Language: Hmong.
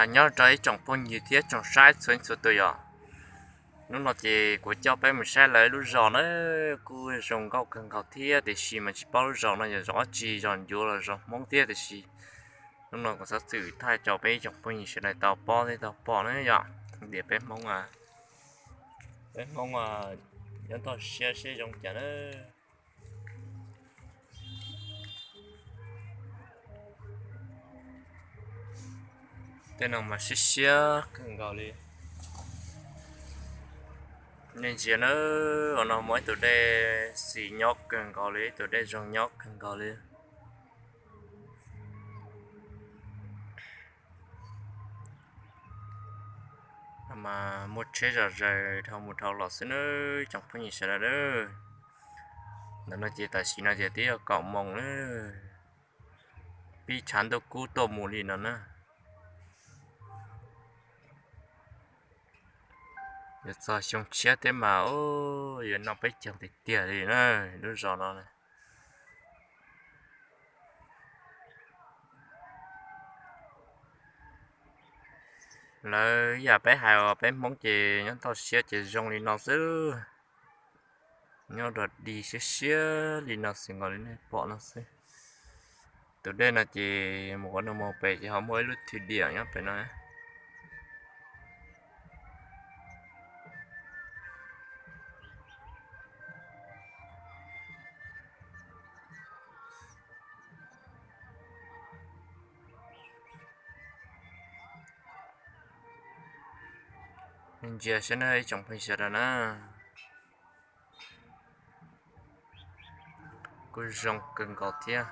Nyob rau ib tsoom phooj ywg thiab tsoom saib txhua txhua tus yom. Hnub no ces kuv coj peb mus saib lawv lub zos na, kuj zoo nkauj kawg nkaus thiab, tiam sis mas tsis paub lub zos no yog zos dab tsi, zos ncuav los zos Hmoob thiab, tiam sis hnub no kuv xav txhwm thaij rau peb ib tsoom phooj ywg sawv daws tau paub thiab tau pom na yom. Tias peb Hmoob, peb Hmoob nyob toj siab seb zoo cas na. Tej no mas siab siab kawg nkaus li. Nej ntsia na, hauv no muaj ib tug dej xis nyob kawg nkaus li, ib tug dej zoo nyob kawg nkaus li. Mas muaj tsheb zom zaws dhau mus dhau los xwb na, tsoom phooj ywg sawv daws. Ntawm no ces tam sim no ces twb yog kaum moos na, pib tshav ntuj kub tuaj mus li no na. Yuav txog xyoo tshiab thiab mas yuav noj peb caug tiag tiag li na, lub zos no na. Lawv yam peb hais uas peb Hmoob ces nyob toj siab ces zoo li no xwb. Nyob rau dig siab siab li no xwb nkaus li nej pom no xwb. Tus dej no ces mus qhov no mus pem ces ho muaj ib lub thwj diam nyob pem no. Ntsia saib na ib tsoom phooj ywg sawv daws na. Kuj zoo kawg nkaus thiab.